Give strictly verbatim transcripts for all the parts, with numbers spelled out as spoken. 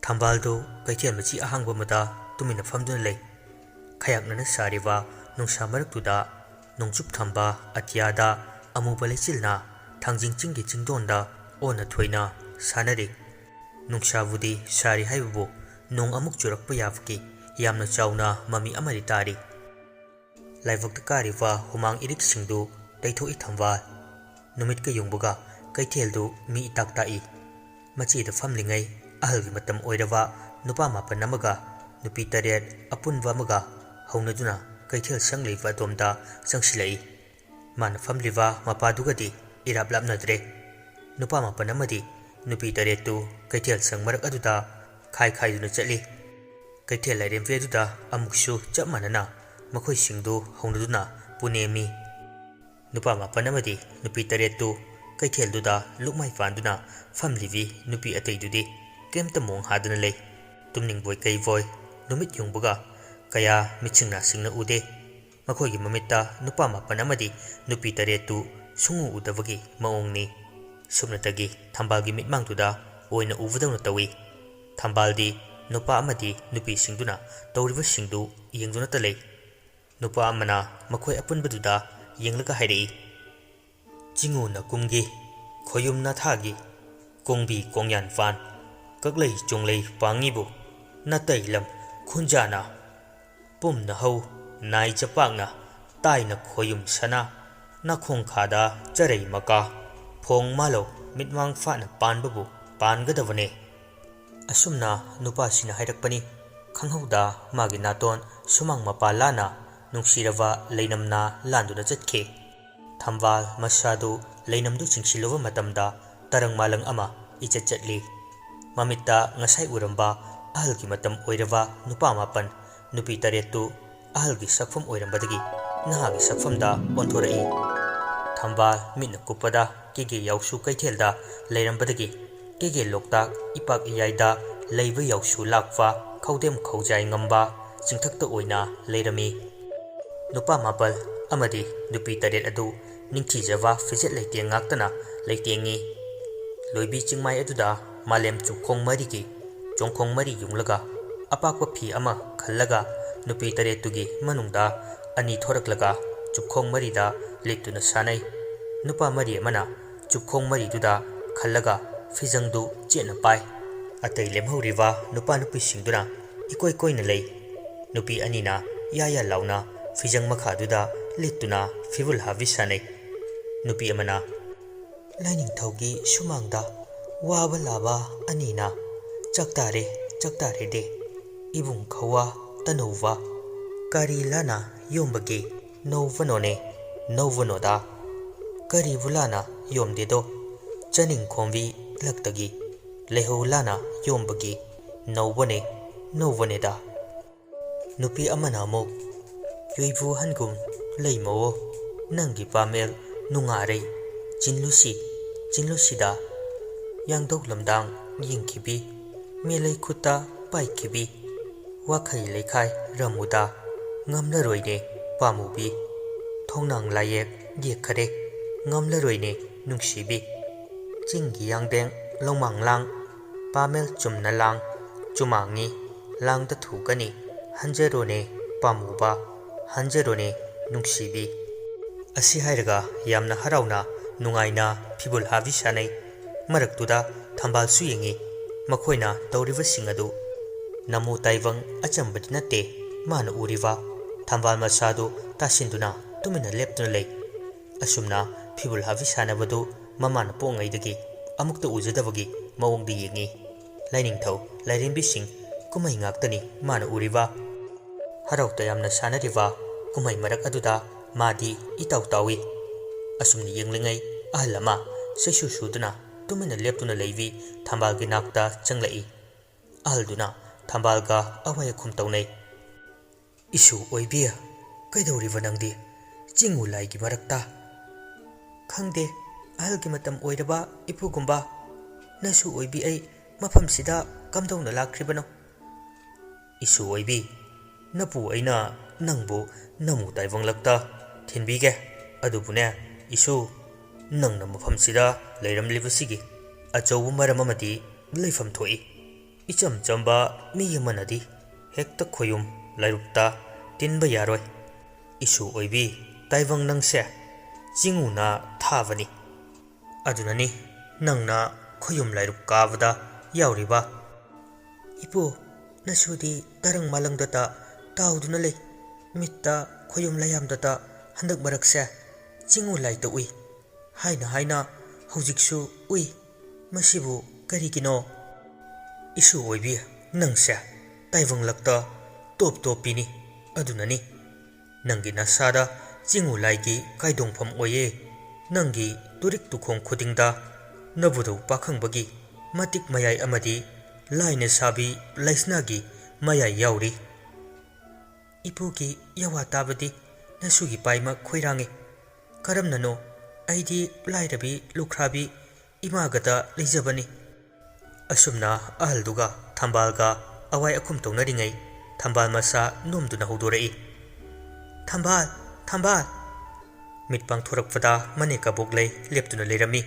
ꯊꯝꯕꯥꯜꯗꯨ ꯀꯩꯊꯦꯜ ꯃꯆꯤ ꯑꯍꯥꯡꯕ ꯑꯃꯗ ꯇꯨꯃꯤꯟꯅ ꯐꯝꯗꯨꯅ ꯂꯩ꯫ ꯈꯌꯥꯛꯅꯅ ꯁꯥꯔꯤꯕ ꯅꯨꯡꯁꯥ ꯃꯔꯛꯇꯨꯗ ꯅꯣꯡꯆꯨꯞ ꯊꯝꯕ ꯑꯇꯤꯌꯥꯗ ꯑꯃꯨꯕ ꯂꯩꯆꯤꯜꯅ ꯊꯥꯡꯖꯤꯡ ꯆꯤꯡꯒꯤ ꯆꯤꯡꯗꯣꯟꯗ ꯑꯣꯟꯅ ꯊꯣꯏꯅ ꯁꯥꯟꯅꯔꯤ꯫ ꯅꯨꯡꯁꯥꯕꯨꯗꯤ ꯁꯥꯔꯤ ꯍꯥꯏꯕꯕꯨ ꯅꯣꯡ ꯑꯃꯨꯛ ꯆꯨꯔꯛꯄ ꯌꯥꯕꯒꯤ ꯌꯥꯝꯅ ꯆꯥꯎꯅ ꯃꯃꯤ ꯑꯃꯗꯤ ꯇꯥꯔꯤ꯫ ꯂꯥꯏꯕꯛꯇ ꯀꯥꯔꯤꯕ ꯍꯨꯃꯥꯡ ꯏꯔꯤꯛꯁꯤꯡꯗꯨ ꯇꯩꯊꯣꯛꯏ ꯊꯝꯕꯥꯜ꯫ ꯅꯨꯃꯤꯠꯀ ꯌꯨꯡꯕꯒ ꯀꯩꯊꯦꯜꯗꯨ ꯃꯤ ꯏꯇꯥꯛ ꯇꯥꯛꯏ꯫ ꯃꯆꯤꯗ ꯐꯝꯂꯤꯉꯩ ꯑꯍꯜꯒꯤ ꯃꯇꯝ ꯑꯣꯏꯔꯕ ꯅꯨꯄꯥ ꯃꯥꯄꯟ ꯑꯃꯒ ꯅꯨꯄꯤ ꯇꯔꯦꯠ ꯑꯄꯨꯟꯕ ꯑꯃꯒ ꯍꯧꯅꯗꯨꯅ ꯀꯩꯊꯦꯜ ꯁꯪ ꯂꯩꯕ ꯑꯗꯣꯝꯗ ꯆꯪꯁꯤꯜꯂꯛꯏ꯫ ꯃꯥꯅ ꯐꯝꯂꯤꯕ ꯃꯄꯥꯗꯨꯒꯗꯤ ꯏꯔꯥꯞ ꯂꯥꯞꯅꯗ꯭ꯔꯦ꯫ ꯅꯨꯄꯥ ꯃꯥꯄꯟ ꯑꯃꯗꯤ ꯅꯨꯄꯤ ꯇꯔꯦꯠꯇꯨ ꯀꯩꯊꯦꯜ ꯁꯪ ꯃꯔꯛ ꯑꯗꯨꯗ ꯈꯥꯏ ꯈꯥꯏꯗꯨꯅ ꯆꯠꯂꯤ꯫ ꯀꯩꯊꯦꯜ ꯂꯥꯏꯔꯦꯝꯕꯤ ꯑꯗꯨꯗ ꯑꯃꯨꯛꯁꯨ ꯆꯞ ꯃꯥꯟꯅꯅ ꯃꯈꯣꯏꯁꯤꯡꯗꯨ ꯍꯧꯅꯗꯨꯅ ꯄꯨꯅꯦꯝꯃꯤ꯫ ꯅꯨꯄꯥ ꯃꯥꯄꯟ ꯑꯃꯗꯤ ꯅꯨꯄꯤ ꯇꯔꯦꯠꯇꯨ ꯀꯩꯊꯦꯜꯗꯨꯗ ꯂꯨꯛꯃꯥꯏ ꯄꯥꯟꯗꯨꯅ ꯐꯝꯂꯤꯕꯤ ꯅꯨꯄꯤ ꯑꯇꯩꯗꯨꯗꯤ ꯀꯔꯤꯝꯇ ꯃꯣꯡ ꯍꯥꯗꯅ ꯂꯩ꯫ ꯇꯨꯝꯅꯤꯡꯕꯣꯏ ꯀꯩꯕꯣꯏ ꯅꯨꯃꯤꯠ ꯌꯨꯡꯕꯒ ꯀꯌꯥ ꯃꯤꯠꯁꯤꯡ ꯅꯥꯁꯤꯡꯅ ꯎꯗꯦ꯫ ꯃꯈꯣꯏꯒꯤ ꯃꯃꯤꯠꯇ ꯅꯨꯄꯥ ꯃꯥꯄꯟ ꯑꯃꯗꯤ ꯅꯨꯄꯤ ꯇꯔꯦꯠꯇꯨ ꯁꯨꯡꯎ ꯎꯗꯕꯒꯤ ꯃꯑꯣꯡꯅꯤ꯫ ꯁꯨꯞꯅꯇꯒꯤ ꯊꯝꯕꯥꯜꯒꯤ ꯃꯤꯠꯃꯥꯡꯗꯨꯗ ꯑꯣꯏꯅ ꯎꯕꯗꯧꯅ ꯇꯧꯏ꯫ ꯊꯝꯕꯥꯜꯗꯤ ꯅꯨꯄꯥ ꯑꯃꯗꯤ ꯅꯨꯄꯤꯁꯤꯡꯗꯨꯅ ꯇꯧꯔꯤꯕꯁꯤꯡꯗꯨ ꯌꯦꯡꯗꯨꯅꯇ ꯂꯩ꯫ ꯅꯨꯄꯥ ꯑꯃꯅ ꯃꯈꯣꯏ ꯑꯄꯨꯟꯕꯗꯨꯗ ꯌꯦꯡꯂꯒ ꯍꯥꯏꯔꯛꯏ, "ꯆꯤꯡꯉꯨꯅ ꯀꯨꯝꯒꯤ, ꯈꯣꯌꯨꯝꯅ ꯊꯥꯒꯤ, ꯀꯣꯡꯕꯤ ꯀꯣꯡꯌꯥꯟ ꯄꯥꯟ, ꯀꯛꯂꯩ ꯆꯣꯡꯂꯩ ꯄꯥꯡꯉꯤꯕꯨ, ꯅꯥꯇꯩ ꯂꯝ ꯈꯨꯟꯖꯥꯅ, ꯄꯨꯝꯅ ꯍꯧ ꯅꯥꯏ ꯆꯄꯥꯛꯅ, ꯇꯥꯏꯅ ꯈꯣꯌꯨꯝ ꯁꯅꯥ, ꯅꯥꯈꯣꯡ ꯈꯥꯗ ꯆꯔꯩ ꯃꯀꯥ, ꯐꯣꯡ ꯃꯥꯂꯧ ꯃꯤꯠꯃꯥꯡ ꯐꯥꯅ ꯄꯥꯟꯕꯕꯨ ꯄꯥꯟꯒꯗꯕꯅꯦ"꯫ ꯑꯁꯨꯝꯅ ꯅꯨꯄꯥꯁꯤꯅ ꯍꯥꯏꯔꯛꯄꯅꯤ꯫ ꯈꯪꯍꯧꯗ ꯃꯥꯒꯤ ꯅꯥꯇꯣꯟ ꯁꯨꯃꯥꯡ ꯃꯄꯥ ꯂꯥꯟꯅ ꯅꯨꯡꯁꯤꯔꯕ ꯂꯩꯅꯝꯅ ꯂꯥꯟꯗꯨꯅ ꯆꯠꯈꯤ꯫ ꯊꯝꯕꯥꯜ ꯃꯁꯥꯗꯨ ꯂꯩꯅꯝꯗꯨ ꯆꯤꯡꯁꯤꯜꯂꯨꯕ ꯃꯇꯝꯗ ꯇꯔꯪ ꯃꯥꯂꯪ ꯑꯃ ꯏꯆꯠ ꯆꯠꯂꯤ꯫ ꯃꯃꯤꯠꯇ ꯉꯁꯥꯏ ꯎꯔꯝꯕ ꯑꯍꯜꯒꯤ ꯃꯇꯝ ꯑꯣꯏꯔꯕ ꯅꯨꯄꯥ ꯃꯥꯄꯟ, ꯅꯨꯄꯤ ꯇꯔꯦꯠꯇꯨ ꯑꯍꯜꯒꯤ ꯁꯛꯐꯝ ꯑꯣꯏꯔꯝꯕꯗꯒꯤ ꯅꯍꯥꯒꯤ ꯁꯛꯐꯝꯗ ꯑꯣꯟꯊꯣꯔꯛꯏ꯫ ꯊꯝꯕꯥꯜ ꯃꯤꯠꯅ ꯀꯨꯞꯄꯗ ꯀꯦꯒꯦ ꯌꯥꯎꯁꯨ ꯀꯩꯊꯦꯜꯗ ꯂꯩꯔꯝꯕꯗꯒꯤ ꯀꯦꯒꯦ ꯂꯣꯛꯇꯥꯛ ꯏꯄꯥꯛ ꯏꯌꯥꯏꯗ ꯂꯩꯕ ꯌꯥꯎꯁꯨ ꯂꯥꯛꯄ ꯈꯧꯗꯦꯝ ꯈꯧꯖꯥꯏ ꯉꯝꯕ ꯆꯤꯡꯊꯛꯇ ꯑꯣꯏꯅ ꯂꯩꯔꯝꯃꯤ꯫ ꯅꯨꯄꯥ ꯃꯥꯄꯜ ꯑꯃꯗꯤ ꯅꯨꯄꯤ ꯇꯔꯦꯠ ꯑꯗꯨ ꯅꯤꯡꯊꯤꯖꯕ ꯐꯤꯖꯦꯠ ꯂꯩꯇꯦꯡ ꯉꯥꯛꯇꯅ ꯂꯩꯇꯦꯡꯉꯤ꯫ ꯂꯣꯏꯕꯤ ꯆꯤꯡꯃꯥꯏ ꯑꯗꯨꯗ ꯃꯥꯂꯦꯝ ꯆꯨꯞꯈꯣꯡ ꯃꯔꯤꯒꯤ ꯆꯣꯡꯈꯣꯡ ꯃꯔꯤ ꯌꯨꯡꯂꯒ ꯑꯄꯥꯛꯄ ꯐꯤ ꯑꯃ ꯈꯜꯂꯒ ꯅꯨꯄꯤ ꯇꯔꯦꯠꯇꯨꯒꯤ ꯃꯅꯨꯡꯗ ꯑꯅꯤ ꯊꯣꯔꯛꯂꯒ ꯆꯨꯞꯈꯣꯡ ꯃꯔꯤꯗ ꯂꯤꯠꯇꯨꯅ ꯁꯥꯟꯅꯩ꯫ ꯅꯨꯄꯥ ꯃꯔꯤ ꯑꯃꯅ ꯆꯨꯞꯈꯣꯡ ꯃꯔꯤꯗꯨꯗ ꯈꯜꯂꯒ ꯐꯤꯖꯪꯗꯨ ꯆꯦꯠꯅ ꯄꯥꯏ꯫ ꯑꯇꯩ ꯂꯦꯝꯍꯧꯔꯤꯕ ꯅꯨꯄꯥ ꯅꯨꯄꯤꯁꯤꯡꯗꯨꯅ ꯏꯀꯣꯏ ꯀꯣꯏꯅ ꯂꯩ꯫ ꯅꯨꯄꯤ ꯑꯅꯤꯅ ꯌꯥ ꯌꯥ ꯂꯥꯎꯅ ꯐꯤꯖꯪ ꯃꯈꯥꯗꯨꯗ ꯂꯤꯠꯇꯨꯅ ꯐꯤꯕꯨꯜ ꯍꯥꯕꯤ ꯁꯥꯟꯅꯩ꯫ ꯅꯨꯄꯤ ꯑꯃꯅ ꯂꯥꯏꯅꯤꯡꯊꯧꯒꯤ ꯁꯨꯃꯥꯡꯗ ꯋꯥꯕ ꯂꯥꯕ ꯑꯅꯤꯅ ꯆꯥꯛꯇꯥꯔꯦ, ꯆꯥꯛꯇꯥꯔꯦꯗꯦ, ꯏꯕꯨꯡ ꯈꯧꯋꯥ ꯇꯅꯧꯕ, ꯀꯔꯤ ꯂꯥꯅ ꯌꯣꯝꯕꯒꯦ ꯅꯧꯕꯅꯣꯅꯦ, ꯅꯧꯕꯅꯣꯗ꯫ ꯀꯔꯤꯕꯨ ꯂꯥꯅ ꯌꯣꯝꯗꯦꯗꯣ, ꯆꯥꯅꯤꯡ ꯈꯣꯝꯕꯤ ꯂꯛꯇꯒꯤ ꯂꯩꯍꯧ ꯂꯥꯅ ꯌꯣꯝꯕꯒꯤ ꯅꯧꯕꯅꯦ, ꯅꯧꯕꯅꯦꯗ꯫ ꯅꯨꯄꯤ ꯑꯃꯅ ꯑꯃꯨꯛ, ꯌꯨꯏꯕꯨ ꯍꯟꯒꯨꯝ ꯂꯩꯃꯧꯑꯣ, ꯅꯪꯒꯤ ꯄꯥꯃꯦꯜ ꯅꯨꯡꯉꯥꯔꯩ ꯆꯤꯟꯂꯨꯁꯤ, ꯆꯤꯟꯂꯨꯁꯤꯗ꯫ ꯌꯥꯡꯗꯧ ꯂꯝꯗꯥꯡ ꯌꯦꯡꯈꯤꯕꯤ, ꯃꯦꯂꯩ ꯈꯨꯠꯇ ꯄꯥꯏꯈꯤꯕꯤ, ꯋꯥꯈꯩ ꯂꯩꯈꯥꯏ ꯔꯝꯃꯨꯗ, ꯉꯝꯂꯔꯣꯏꯅꯦ ꯄꯥꯝꯃꯨꯕꯤ꯫ ꯊꯣꯡꯅꯥꯡ ꯂꯥꯏꯌꯦꯛ ꯌꯦꯛꯈꯔꯦ, ꯉꯝꯂꯔꯣꯏꯅꯦ ꯅꯨꯡꯁꯤꯕꯤ꯫ ꯆꯤꯡꯒꯤ ꯌꯥꯡꯗꯦꯡ ꯂꯧꯃꯥꯡ ꯂꯥꯡ, ꯄꯥꯃꯦꯜ ꯆꯨꯝꯅ ꯂꯥꯡ, ꯆꯨꯃꯥꯡꯉꯤ ꯂꯥꯡꯗ ꯊꯨꯒꯅꯤ, ꯍꯟꯖꯔꯣꯅꯦ ꯄꯥꯝꯃꯨꯕ, ꯍꯟꯖꯔꯣꯅꯦ ꯅꯨꯡꯁꯤꯕꯤ꯫ ꯑꯁꯤ ꯍꯥꯏꯔꯒ ꯌꯥꯝꯅ ꯍꯔꯥꯎꯅ ꯅꯨꯡꯉꯥꯏꯅ ꯐꯤꯕꯨꯜ ꯍꯥꯕꯤ ꯁꯥꯟꯅꯩ꯫ ꯃꯔꯛꯇꯨꯗ ꯊꯝꯕꯥꯜꯁꯨ ꯌꯦꯡꯉꯤ꯫ ꯃꯈꯣꯏꯅ ꯇꯧꯔꯤꯕꯁꯤꯡ ꯑꯗꯨ ꯅꯃꯣ ꯇꯥꯏꯕꯪ ꯑꯆꯝꯕꯗꯤ ꯅꯠꯇꯦ꯫ ꯃꯥꯅ ꯎꯔꯤꯕ ꯊꯝꯕꯥꯜ ꯃꯆꯥꯗꯨ ꯇꯥꯁꯤꯟꯗꯨꯅ ꯇꯨꯃꯤꯟꯅ ꯂꯦꯞꯇꯨꯅ ꯂꯩ꯫ ꯑꯁꯨꯝꯅ ꯐꯤꯕꯨꯜ ꯍꯥꯕꯤ ꯁꯥꯟꯅꯕꯗꯨ ꯃꯃꯥꯅ ꯄꯣꯛꯉꯩꯗꯒꯤ ꯑꯃꯨꯛꯇ ꯎꯖꯗꯕꯒꯤ ꯃꯑꯣꯡꯗ ꯌꯦꯡꯉꯤ꯫ ꯂꯥꯏꯅꯤꯡꯊꯧ ꯂꯥꯏꯔꯦꯝꯕꯤꯁꯤꯡ ꯀꯨꯝꯍꯩ ꯉꯥꯛꯇꯅꯤ ꯃꯥꯅ ꯎꯔꯤꯕ꯫ ꯍꯔꯥꯎ ꯇꯌꯥꯝꯅ ꯁꯥꯟꯅꯔꯤꯕ ꯀꯨꯝꯍꯩ ꯃꯔꯛ ꯑꯗꯨꯗ ꯃꯥꯗꯤ ꯏꯇꯥꯎ ꯇꯥꯎꯏ꯫ ꯑꯁꯨꯝꯅ ꯌꯦꯡꯂꯤꯉꯩ ꯑꯍꯜ ꯑꯃ ꯁꯩꯁꯨ ꯁꯨꯗꯨꯅ ꯇꯨꯃꯤꯟꯅ ꯂꯦꯞꯇꯨꯅ ꯂꯩꯕꯤ ꯊꯝꯕꯥꯜꯒꯤ ꯅꯥꯛꯇ ꯆꯪꯂꯛꯏ꯫ ꯑꯍꯜꯗꯨꯅ ꯊꯝꯕꯥꯜꯒ ꯑꯋꯥꯏ ꯑꯈꯨꯝ ꯇꯧꯅꯩ꯫ "ꯏꯁꯨ ꯑꯣꯏꯕꯤ, ꯀꯩꯗꯧꯔꯤꯕ ꯅꯪꯗꯤ ꯆꯤꯡ ꯎ ꯂꯥꯏꯒꯤ ꯃꯔꯛꯇ?" "ꯈꯪꯗꯦ, ꯑꯍꯜꯒꯤ ꯃꯇꯝ ꯑꯣꯏꯔꯕ ꯏꯄꯨꯒꯨꯝꯕ꯫ ꯅꯁꯨ ꯑꯣꯏꯕꯤ ꯑꯩ ꯃꯐꯝꯁꯤꯗ ꯀꯝꯗꯧꯅ ꯂꯥꯛꯈ꯭ꯔꯤꯕꯅꯣ?" "ꯏꯁꯨ ꯑꯣꯏꯕꯤ, ꯅꯄꯨ ꯑꯩꯅ ꯅꯪꯕꯨ ꯅꯃꯨ ꯇꯥꯏꯕꯪꯂꯛꯇ ꯊꯤꯟꯕꯤꯒꯦ꯫ ꯑꯗꯨꯕꯨꯅꯦ, ꯏꯁꯨ, ꯅꯪꯅ ꯃꯐꯝꯁꯤꯗ ꯂꯩꯔꯝꯂꯤꯕꯁꯤꯒꯤ ꯑꯆꯧꯕ ꯃꯔꯝ ꯑꯃꯗꯤ ꯂꯩꯐꯝ ꯊꯣꯛꯏ꯫ ꯏꯆꯝ ꯆꯝꯕ ꯃꯤ ꯑꯃꯅꯗꯤ ꯍꯦꯛꯇ ꯈꯣꯌꯨꯝ ꯂꯥꯏꯔꯨꯛꯇ ꯇꯤꯟꯕ ꯌꯥꯔꯣꯏ꯫ ꯏꯁꯨ ꯑꯣꯏꯕꯤ, ꯇꯥꯏꯕꯪ ꯅꯪꯁꯦ ꯆꯤꯡꯉꯨꯅ ꯊꯥꯕꯅꯤ꯫ ꯑꯗꯨꯅꯅꯤ ꯅꯪꯅ ꯈꯣꯌꯨꯝ ꯂꯥꯏꯔꯨꯛ ꯀꯥꯕꯗ ꯌꯥꯎꯔꯤꯕ꯫ ꯏꯄꯨ, ꯅꯁꯨꯗꯤ ꯇꯔꯪ ꯃꯥꯂꯪꯗꯇ ꯇꯥꯎꯗꯨꯅ ꯂꯩ꯫ ꯃꯤꯠꯇ ꯈꯣꯌꯨꯝ ꯂꯥꯏꯌꯥꯝꯗꯇ ꯍꯟꯗꯛ ꯃꯔꯛꯁꯦ ꯆꯤꯡꯉꯨ ꯂꯥꯏꯇ ꯎꯏ꯫ ꯍꯥꯏꯅ ꯍꯥꯏꯅ ꯍꯧꯖꯤꯛꯁꯨ ꯎꯏ꯫ ꯃꯁꯤꯕꯨ ꯀꯔꯤꯒꯤꯅꯣ? ꯏꯁꯨ ꯑꯣꯏꯕꯤ, ꯅꯪꯁꯦ ꯇꯥꯏꯕꯪꯂꯛꯇ ꯇꯣꯞ ꯇꯣꯞꯄꯤꯅꯤ꯫ ꯑꯗꯨꯅꯅꯤ ꯅꯪꯒꯤ ꯅꯁꯥꯗ ꯆꯤꯡꯉꯨ ꯂꯥꯏꯒꯤ ꯀꯥꯏꯗꯣꯡꯐꯝ ꯑꯣꯏꯌꯦ꯫ ꯅꯪꯒꯤ ꯇꯨꯔꯤꯛ ꯇꯨꯈꯣꯡ ꯈꯨꯗꯤꯡꯗ ꯅꯕꯨꯙꯧ ꯄꯥꯈꯪꯕꯒꯤ ꯃꯇꯤꯛ ꯃꯌꯥꯏ ꯑꯃꯗꯤ ꯂꯥꯏꯅ ꯁꯥꯕꯤ ꯂꯩꯁꯅꯥꯒꯤ ꯃꯌꯥꯏ ꯌꯥꯎꯔꯤ꯫ ꯏꯄꯨꯒꯤ ꯌꯥꯋꯥ ꯇꯥꯕꯗꯤ ꯅꯁꯨꯒꯤ ꯄꯥꯏꯃꯛ ꯈꯣꯏꯔꯥꯡꯉꯤ꯫ ꯀꯔꯝꯅꯅꯣ? ꯑꯩꯗꯤ ꯂꯥꯏꯔꯕꯤ ꯂꯨꯈ꯭ꯔꯥꯕꯤ ꯏꯃꯥꯒꯗ ꯂꯩꯖꯕꯅꯤ꯫ ꯑꯁꯨꯝꯅ ꯑꯍꯜꯗꯨꯒ ꯊꯝꯕꯥꯜꯒ ꯑꯋꯥꯏ ꯑꯈꯨꯝ ꯇꯧꯅꯔꯤꯉꯩ ꯊꯝꯕꯥꯜ ꯃꯁꯥ ꯅꯣꯝꯗꯨꯅ ꯍꯧꯗꯣꯔꯛꯏ꯫ "ꯊꯝꯕꯥꯜ! ꯊꯝꯕꯥꯜ!" ꯃꯤꯠ ꯄꯥꯡꯊꯣꯔꯛꯄꯗ ꯃꯅꯦ ꯀꯕꯣꯛꯂꯩ ꯂꯦꯞꯇꯨꯅ ꯂꯩꯔꯝꯃꯤ꯫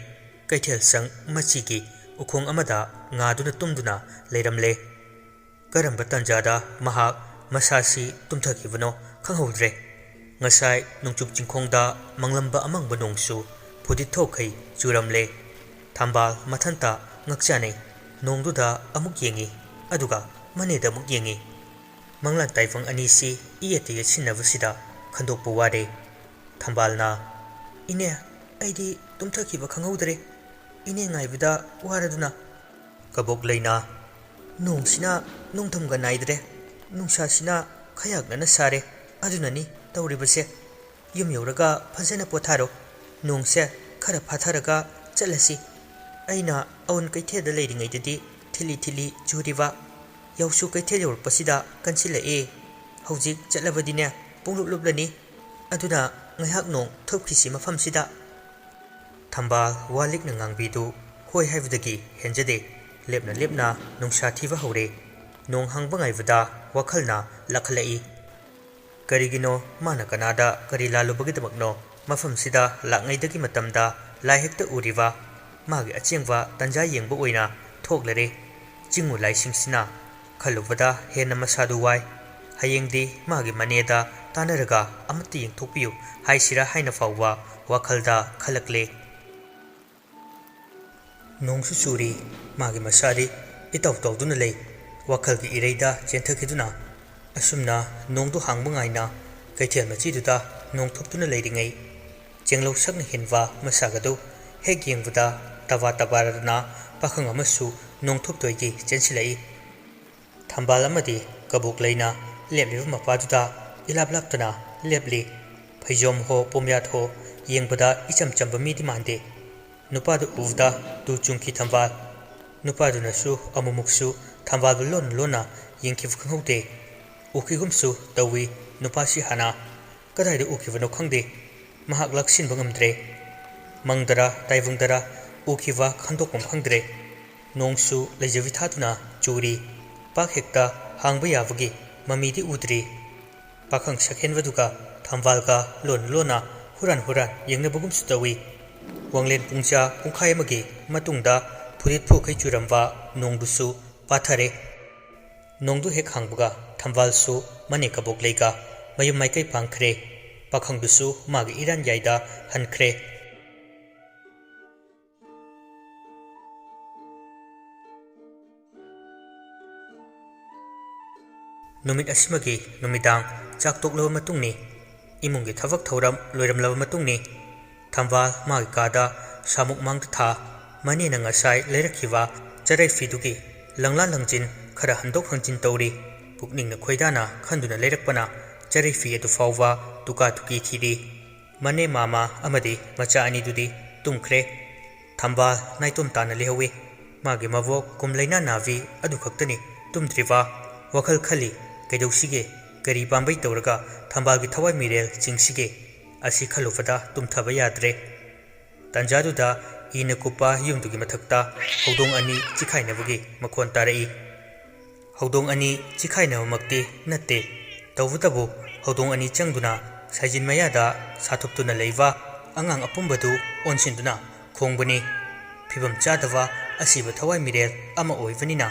ꯀꯩꯊꯦꯜ ꯁꯪ ꯃꯆꯤꯒꯤ ꯎꯈꯣꯡ ꯑꯃꯗ ꯉꯥꯗꯨꯅ ꯇꯨꯝꯗꯨꯅ ꯂꯩꯔꯝꯂꯦ꯫ ꯀꯔꯝꯕ ꯇꯥꯟꯖꯥꯗ ꯃꯍꯥꯛ ꯃꯁꯥꯁꯤ ꯇꯨꯝꯊꯈꯤꯕꯅꯣ ꯈꯪꯍꯧꯗ꯭ꯔꯦ꯫ ꯉꯁꯥꯏ ꯅꯣꯡꯆꯨꯞ ꯆꯤꯡꯈꯣꯡꯗ ꯃꯪꯂꯝꯕ ꯑꯃꯪꯕ ꯅꯣꯡꯁꯨ ꯐꯨꯗꯤꯠ ꯊꯣꯛꯈꯩ ꯆꯨꯔꯝꯂꯦ꯫ ꯊꯝꯕꯥꯜ ꯃꯊꯟꯇ ꯉꯛꯆꯥꯅꯩ꯫ ꯅꯣꯡꯗꯨꯗ ꯑꯃꯨꯛ ꯌꯦꯡꯉꯤ, ꯑꯗꯨꯒ ꯃꯅꯦꯗ ꯑꯃꯨꯛ ꯌꯦꯡꯉꯤ꯫ ꯃꯪꯂꯥꯟ ꯇꯥꯏꯕꯪ ꯑꯅꯤꯁꯤ ꯏꯌꯦꯠꯇ ꯌꯦꯠꯁꯤꯟꯅꯕꯁꯤꯗ ꯈꯟꯗꯣꯛꯄ ꯋꯥꯔꯦ꯫ ꯊꯝꯕꯥꯜꯅ, "ꯏꯅꯦ, ꯑꯩꯗꯤ ꯇꯨꯝꯊꯈꯤꯕ ꯈꯪꯍꯧꯗ꯭ꯔꯦ꯫ ꯏꯅꯦ ꯉꯥꯏꯕꯗ ꯋꯥꯔꯗꯨꯅ꯫" ꯀꯕꯣꯛꯂꯩꯅ, "ꯅꯣꯡꯁꯤꯅ ꯅꯣꯡꯊꯝꯒ ꯅꯥꯏꯗ꯭ꯔꯦ, ꯅꯨꯡꯁꯥꯁꯤꯅ ꯈꯌꯥꯛꯅꯅ ꯁꯥꯔꯦ, ꯑꯗꯨꯅꯅꯤ ꯇꯧꯔꯤꯕꯁꯦ꯫ ꯌꯨꯝ ꯌꯧꯔꯒ ꯐꯖꯅ ꯄꯣꯊꯥꯔꯣ꯫ ꯅꯣꯡꯁꯦ ꯈꯔ ꯐꯥꯊꯔꯒ ꯆꯠꯂꯁꯤ꯫ ꯑꯩꯅ ꯑꯋꯨꯟ ꯀꯩꯊꯦꯜꯗ ꯂꯩꯔꯤꯉꯩꯗꯗꯤ ꯊꯤꯠꯂꯤ ꯊꯤꯠꯂꯤ ꯆꯨꯔꯤꯕ, ꯌꯥꯎꯁꯨ ꯀꯩꯊꯦꯜ ꯌꯧꯔꯛꯄꯁꯤꯗ ꯀꯟꯁꯤꯜꯂꯛꯑꯦ꯫ ꯍꯧꯖꯤꯛ ꯆꯠꯂꯕꯗꯤꯅꯦ ꯄꯨꯡꯂꯨꯞ ꯂꯨꯞꯂꯅꯤ꯫ ꯑꯗꯨꯅ ꯉꯥꯏꯍꯥꯛ ꯅꯣꯡ ꯊꯣꯛꯈꯤꯁꯤ ꯃꯐꯝꯁꯤꯗ꯫" ꯊꯝꯕꯥꯜ ꯋꯥ ꯂꯤꯛꯅ ꯉꯥꯡꯕꯤꯗꯨ ꯍꯣꯏ ꯍꯥꯏꯕꯗꯒꯤ ꯍꯦꯟꯖꯗꯦ꯫ ꯂꯦꯞꯅ ꯂꯦꯞꯅ ꯅꯨꯡꯁꯥ ꯊꯤꯕ ꯍꯧꯔꯦ꯫ ꯅꯣꯡ ꯍꯥꯡꯕ ꯉꯥꯏꯕꯗ ꯋꯥꯈꯜꯅ ꯂꯥꯛꯈꯠꯂꯛꯏ꯫ ꯀꯔꯤꯒꯤꯅꯣ ꯃꯥꯅ ꯀꯅꯥꯗ ꯀꯔꯤ ꯂꯥꯜꯂꯨꯕꯒꯤꯗꯃꯛꯅꯣ ꯃꯐꯝꯁꯤꯗ ꯂꯥꯛꯉꯩꯗꯒꯤ ꯃꯇꯝꯗ ꯂꯥꯏ ꯍꯦꯛꯇ ꯎꯔꯤꯕ? ꯃꯥꯒꯤ ꯑꯆꯦꯡꯕ ꯇꯟꯖꯥ ꯌꯦꯡꯕ ꯑꯣꯏꯅ ꯊꯣꯛꯂꯔꯦ꯫ ꯆꯤꯡ ꯎ ꯂꯥꯏꯁꯤꯡꯁꯤꯅ ꯈꯜꯂꯨꯕꯗ ꯍꯦꯟꯅ ꯃꯁꯥꯗꯨ ꯋꯥꯏ꯫ ꯍꯌꯦꯡꯗꯤ ꯃꯥꯒꯤ ꯃꯅꯦꯗ ꯇꯥꯟꯅꯔꯒ ꯑꯃꯠꯇ ꯌꯦꯡꯊꯣꯛꯄꯤꯌꯨ ꯍꯥꯏꯁꯤꯔꯥ ꯍꯥꯏꯅ ꯐꯥꯎꯕ ꯋꯥꯈꯜꯗ ꯈꯜꯂꯛꯂꯦ꯫ ꯅꯣꯡꯁꯨ ꯆꯨꯔꯤ꯫ ꯃꯥꯒꯤ ꯃꯁꯥꯗꯤ ꯏꯇꯥꯎ ꯇꯥꯎꯗꯨꯅ ꯂꯩ꯫ ꯋꯥꯈꯜꯒꯤ ꯏꯔꯩꯗ ꯆꯦꯟꯊꯈꯤꯗꯨꯅ ꯑꯁꯨꯝꯅ ꯅꯣꯡꯗꯨ ꯍꯥꯡꯕ ꯉꯥꯏꯅ ꯀꯩꯊꯦꯜ ꯃꯆꯤꯗꯨꯗ ꯅꯣꯡ ꯊꯨꯞꯇꯨꯅ ꯂꯩꯔꯤꯉꯩ, ꯆꯦꯡꯂꯧ ꯁꯛꯅ ꯍꯦꯟꯕ ꯃꯁꯛ ꯑꯗꯨ ꯍꯦꯛ ꯌꯦꯡꯕꯗ ꯇꯕꯥ ꯇꯕꯥꯔꯗꯅ ꯄꯥꯈꯪ ꯑꯃꯁꯨ ꯅꯣꯡ ꯊꯨꯞꯇꯣꯏꯒꯤ ꯆꯦꯟꯁꯤꯜꯂꯛꯏ꯫ ꯊꯝꯕꯥꯜ ꯑꯃꯗꯤ ꯀꯕꯣꯛ ꯂꯩꯅ ꯂꯦꯞꯂꯤꯕ ꯃꯄꯥꯗꯨꯗ ꯏꯂꯥꯞ ꯂꯥꯞꯇꯅ ꯂꯦꯞꯂꯤ꯫ ꯐꯩꯖꯣꯝ ꯍꯣ ꯄꯣꯝꯌꯥꯠ ꯍꯣ ꯌꯦꯡꯕꯗ ꯏꯆꯝ ꯆꯝꯕ ꯃꯤꯗꯤ ꯃꯥꯟꯗꯦ꯫ ꯅꯨꯄꯥꯗꯨ ꯎꯕꯗ ꯇꯨ ꯆꯨꯡꯈꯤ ꯊꯝꯕꯥꯜ꯫ ꯅꯨꯄꯥꯗꯨꯅꯁꯨ ꯑꯃꯨꯛꯃꯨꯛꯁꯨ ꯊꯝꯕꯥꯜꯕꯨ ꯂꯣꯟꯅ ꯂꯣꯟꯅ ꯌꯦꯡꯈꯤꯕ ꯈꯪꯍꯧꯗꯦ꯫ ꯎꯈꯤꯒꯨꯝꯁꯨ ꯇꯧꯏ ꯅꯨꯄꯥꯁꯤ ꯍꯥꯟꯅ꯫ ꯀꯗꯥꯏꯗ ꯎꯈꯤꯕꯅꯣ ꯈꯪꯗꯦ꯫ ꯃꯍꯥꯛ ꯂꯥꯛꯁꯤꯟꯕ ꯉꯝꯗ꯭ꯔꯦ꯫ ꯃꯪꯗꯔꯥ ꯇꯥꯏꯕꯪꯗꯔꯥ ꯎꯈꯤꯕ ꯈꯟꯗꯣꯛꯐꯝ ꯈꯪꯗ꯭ꯔꯦ꯫ ꯅꯣꯡꯁꯨ ꯂꯩꯖꯕꯤ ꯊꯥꯗꯨꯅ ꯆꯨꯔꯤ꯫ ꯄꯥꯛ ꯍꯦꯛꯇ ꯍꯥꯡꯕ ꯌꯥꯕꯒꯤ ꯃꯃꯤꯗꯤ ꯎꯗ꯭ꯔꯤ꯫ ꯄꯥꯈꯪ ꯁꯛꯍꯦꯟꯕꯗꯨꯒ ꯊꯝꯕꯥꯜꯒ ꯂꯣꯟ ꯂꯣꯟꯅ ꯍꯨꯔꯥꯟ ꯍꯨꯔꯥꯟ ꯌꯦꯡꯅꯕꯒꯨꯝꯁꯨ ꯇꯧꯏ꯫ ꯋꯥꯡꯂꯦꯟ ꯄꯨꯡꯖꯥ ꯄꯨꯡꯈꯥꯏ ꯑꯃꯒꯤ ꯃꯇꯨꯡꯗ ꯐꯨꯔꯤꯠ ꯐꯨꯈꯩ ꯆꯨꯔꯝꯕ ꯅꯣꯡꯗꯨꯁꯨ ꯄꯥꯊꯔꯦ꯫ ꯅꯣꯡꯗꯨ ꯍꯦꯛ ꯍꯥꯡꯕꯒ ꯊꯝꯕꯥꯜꯁꯨ ꯃꯅꯦ ꯀꯕꯣꯛ ꯂꯩꯒ ꯃꯌꯨꯝ ꯃꯥꯏꯀꯩ ꯄꯥꯡꯈ꯭ꯔꯦ꯫ ꯄꯥꯈꯪꯗꯨꯁꯨ ꯃꯥꯒꯤ ꯏꯔꯥꯟ ꯌꯥꯏꯗ ꯍꯟꯈ꯭ꯔꯦ꯫ ꯅꯨꯃꯤꯠ ꯑꯁꯤꯃꯒꯤ ꯅꯨꯃꯤꯗꯥꯡ ꯆꯥꯛ ꯇꯣꯛꯂꯕ ꯃꯇꯨꯡꯅꯤ꯫ ꯏꯃꯨꯡꯒꯤ ꯊꯕꯛ ꯊꯧꯔꯝ ꯂꯣꯏꯔꯝꯂꯕ ꯃꯇꯨꯡꯅꯤ꯫ ꯊꯝꯕꯥꯜ ꯃꯥꯒꯤ ꯀꯥꯗ ꯁꯥꯃꯨꯛ ꯃꯥꯡꯗ ꯊꯥ꯫ ꯃꯅꯦꯅ ꯉꯁꯥꯏ ꯂꯩꯔꯛꯈꯤꯕ ꯆꯔꯩ ꯐꯤꯗꯨꯒꯤ ꯂꯪꯂꯥ ꯂꯪꯖꯤꯟ ꯈꯔ ꯍꯟꯗꯣꯛ ꯍꯟꯖꯤꯟ ꯇꯧꯔꯤ꯫ ꯄꯨꯛꯅꯤꯡꯅ ꯈꯣꯏꯗꯥꯅ ꯈꯟꯗꯨꯅ ꯂꯩꯔꯛꯄꯅ ꯆꯔꯩ ꯐꯤ ꯑꯗꯨ ꯐꯥꯎꯕ ꯇꯨꯀꯥ ꯇꯨꯀꯤ ꯊꯤꯔꯤ꯫ ꯃꯅꯦ ꯃꯥꯃ ꯑꯃꯗꯤ ꯃꯆꯥ ꯑꯅꯤꯗꯨꯗꯤ ꯇꯨꯝꯈ꯭ꯔꯦ꯫ ꯊꯝꯕꯥꯜ ꯅꯥꯏꯇꯣꯝ ꯇꯥꯅ ꯂꯩꯍꯧꯏ꯫ ꯃꯥꯒꯤ ꯃꯕꯣꯛ ꯀꯨꯝ ꯂꯩꯅꯥ ꯅꯥꯕꯤ ꯑꯗꯨ ꯈꯛꯇꯅꯤ ꯇꯨꯝꯗ꯭ꯔꯤꯕ꯫ ꯋꯥꯈꯜ ꯈꯜꯂꯤ, ꯀꯩꯗꯧꯁꯤꯒꯦ? ꯀꯔꯤ ꯄꯥꯝꯕꯩ ꯇꯧꯔꯒ ꯊꯝꯕꯥꯜꯒꯤ ꯊꯋꯥꯏ ꯃꯤꯔꯦꯜ ꯆꯤꯡꯁꯤꯒꯦ? ꯑꯁꯤ ꯈꯜꯂꯨꯕꯗ ꯇꯨꯝꯊꯕ ꯌꯥꯗ꯭ꯔꯦ꯫ ꯇꯥꯟꯖꯥꯗꯨꯗ ꯏꯅ ꯀꯨꯞꯄ ꯌꯨꯝꯗꯨꯒꯤ ꯃꯊꯛꯇ ꯍꯧꯗꯣꯡ ꯑꯅꯤ ꯆꯤꯈꯥꯏꯅꯕꯒꯤ ꯃꯈꯣꯟ ꯇꯥꯔꯛꯏ꯫ ꯍꯧꯗꯣꯡ ꯑꯅꯤ ꯆꯤꯈꯥꯏꯅꯕꯃꯛꯇꯤ ꯅꯠꯇꯦ, ꯇꯧꯕꯇꯕꯨ ꯍꯧꯗꯣꯡ ꯑꯅꯤ ꯆꯪꯗꯨꯅ ꯁꯥꯏꯖꯤꯟ ꯃꯌꯥꯗ ꯁꯥꯊꯨꯞꯇꯨꯅ ꯂꯩꯕ ꯑꯉꯥꯡ ꯑꯄꯨꯝꯕꯗꯨ ꯑꯣꯟꯁꯤꯟꯗꯨꯅ ꯈꯣꯡꯕꯅꯤ꯫ ꯐꯤꯕꯝ ꯆꯥꯗꯕ ꯑꯁꯤꯕ ꯊꯋꯥꯏ ꯃꯤꯔꯦꯜ ꯑꯃ ꯑꯣꯏꯕꯅꯤꯅ